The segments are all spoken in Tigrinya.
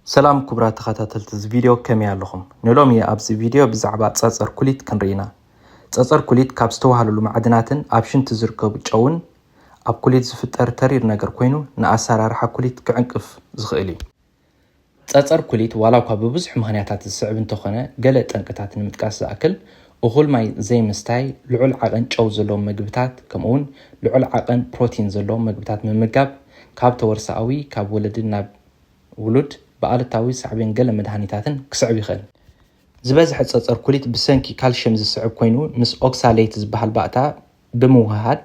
ሰላም ክቡራት ተኸታተልቲ እዚ ቪድዮ፣ ከመይ ኣለኹም? ንሎሚ ኣብዚ ቪድዮ ብዛዕባ ጸጸር ኩሊት ክንርኢ ኢና። ጸጸር ኩሊት ካብ ዝተዋህለሉ ማዕድናትን ኣብ ሽንቲ ዝርከቡ ጨውን ኣብ ኩሊት ዝፍጠር ተሪር ነገር ኮይኑ፣ ንኣሰራርሓ ኩሊት ክዕንቅፍ ዝኽእል እዩ። ጸጸር ኩሊት ዋላ እኳ ብብዙሕ ምኽንያታት ዝስዕብ እንተኾነ፣ ገለ ጠንቅታት ንምጥቃስ ዝኣክል፣ እኹል ማይ ዘይምስታይ፣ ልዑል ዓቐን ጨው ዘለዎም መግብታት፣ ከምኡውን ልዑል ዓቐን ፕሮቲን ዘለዎም መግብታት ምምጋብ ካብ ተወርሶኣዊ፣ ካብ ወለዲ ናብ ውሉድ፣ ብኣሉታዊ ሳዕቤን ገለ መድሃኒታትን ክስዕብ ይኽእል። ዝበዝሐ ጸጸር ኩሊት ብሰንኪ ካልሽየም ዝስዕብ ኮይኑ፣ ምስ ኦክሳሌት ዝበሃል ባእታ ብምውህሃድ፣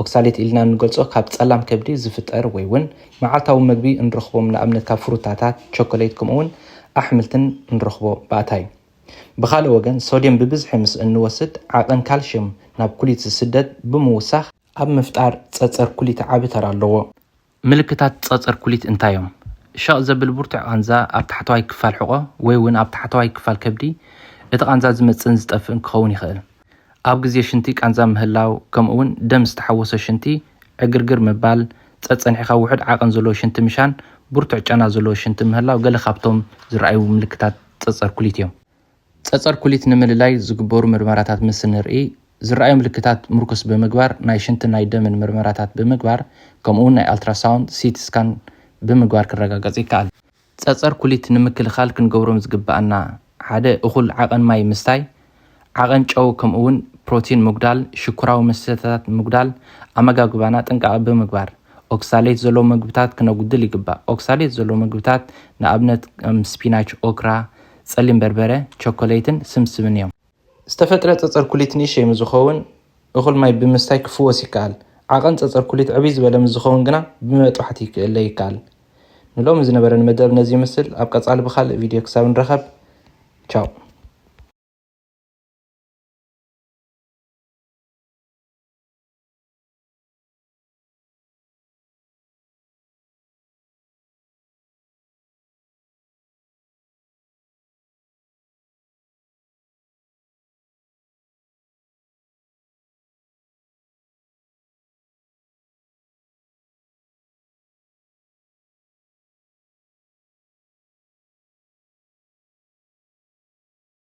ኦክሳሌት ኢልና እንገልጾ ካብ ጸላም ከብዲ ዝፍጠር ወይ እውን መዓልታዊ መግቢ እንረኽቦም፣ ንኣብነት ካብ ፍሩታታት፣ ቸኮሌት፣ ከምኡውን ኣሕምልትን እንረኽቦ ባእታ እዩ። ብኻልእ ወገን፣ ሶድየም ብብዝሒ ምስ እንወስድ፣ ዓቐን ካልሽየም ናብ ኩሊት ዝስደድ ብምውሳኽ፣ ኣብ ምፍጣር ጸጸር ኩሊት ዓቢ ተራ ኣለዎ። ምልክታት ጸጸር ኩሊት እንታይ እዮም? ሸቕ ዘብል ብርቱዕ ቃንዛ ኣብ ታሕተዋይ ክፋል ሕቖ ወይ እውን ኣብ ታሕተዋይ ክፋል ከብዲ፣ እቲ ቃንዛ ዝመጽእን ዝጠፍእን ክኸውን ይኽእል። ኣብ ግዜ ሽንቲ ቃንዛ ምህላው፣ ከምኡውን ደም ዝተሓወሶ ሽንቲ፣ ዕግርግር ምባል፣ ጸጸኒሕካ ውሑድ ዓቐን ዘለዎ ሽንቲ ምሻን ብርቱዕ ጨና ዘለዎ ሽንቲ ምህላው ገለ ካብቶም ዝረኣዩ ምልክታት ጸጸር ኩሊት እዮም። ጸጸር ኩሊት ንምልላይ ዝግበሩ ምርመራታት ምስ እንርኢ፣ ዝረኣዩ ምልክታት ምርኩስ ብምግባር ናይ ሽንትን ናይ ደምን ምርመራታት ብምግባር፣ ከምኡውን ናይ ኣልትራሳውንድ፣ ሲቲ ስካን ብምግባር ክረጋገጽ ይከኣል። ጸጸር ኩሊት ንምክልኻል ክንገብሮም ዝግበኣና፣ ሓደ፣ እኹል ዓቐን ማይ ምስታይ፣ ዓቐን ጨው ከምኡውን ፕሮቲን ምጉዳል፣ ሽኮራዊ መስተታት ምጉዳል፣ ኣመጋግባና ጥንቃቐ ብምግባር፣ ኦክሳሌት ዘለዎ ምግብታት ክነጉድል ይግባእ። ኦክሳሌት ዘለዎ ምግብታት ንኣብነት ከም ስፒናች፣ ኦክራ፣ ጸሊም በርበረ፣ ቸኮሌትን ስምስምን እዮም። ዝተፈጥረ ጸጸር ኩሊት ንእሽተይ ምስ ዝኸውን እኹል ማይ ብምስታይ ክፍወስ ይከኣል። ዓቐን ጸጸር ኩሊት ዕብይ ዝበለ ምስ ዝኸውን ግና ብመጥባሕቲ ክእለ ይከኣል። ንሎሚ ዝነበረኒ መደብ ነዚ ይመስል። ኣብ ቀጻሊ ብኻልእ ቪድዮ ክሳብ ንረኸብ፣ ቻው።